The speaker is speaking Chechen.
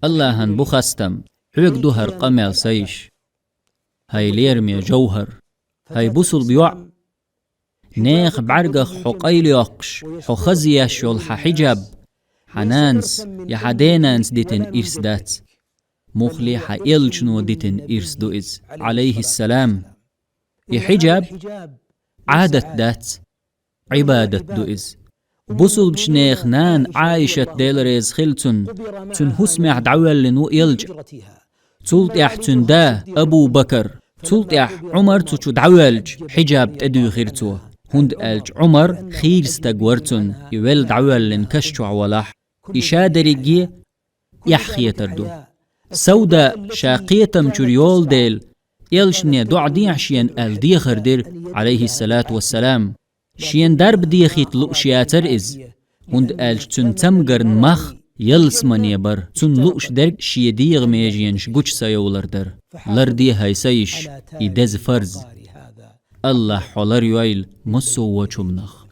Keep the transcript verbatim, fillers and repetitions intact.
Аллахьан бу хастам, хьоьга ду хӀара къамел, са йиша. ХӀай лераме жовхӀар, хӀай бусулба йоӀ, нехан бӀаьргах хьо къайлайоаккхаш, хьо хазъеш йолу хьан хьиджаб хьан нанас я хьан денанас дитина ирс дац. Муххале хьан элчано дитина ирс ду иза, Ӏалайхиссалам. И хьиджаб Ӏадат дац, Ӏибадат ду иза. Бусулбачу нехан нана Ӏайшат, Дела реза хила цунна, цуьнан хӀусамехь дӀавоьллина ву элча. Цул тӀаьхьа цуьнан да Абу-Бакар, цул тӀаьхьа Ӏумар цу чу дӀавоьлча, хьиджаб тӀедуьйхира цо, хӀунда аьлча Ӏумар хийра стаг вара цунна, и велла дӀавоьллина каш чохь валахь. И ша дерриге эхь хетар ду. Савда ша кхетам чуьра йолу дела, элчане доӀа дехьа шена аьлла дехар дира, Ӏалайхиссалату вассалам. Шена дарба дехийта лууш яцара иза, хӀунда аьлча цуьнан цамгарна мах ялсамане бара, цунна лууш дерг шен дегӀан меженаш гучу ца йовлар дара. Ларде, хӀай са йиша, и деза фарз. Аллахь хьо ларйойла массо а вочу хӀуманах.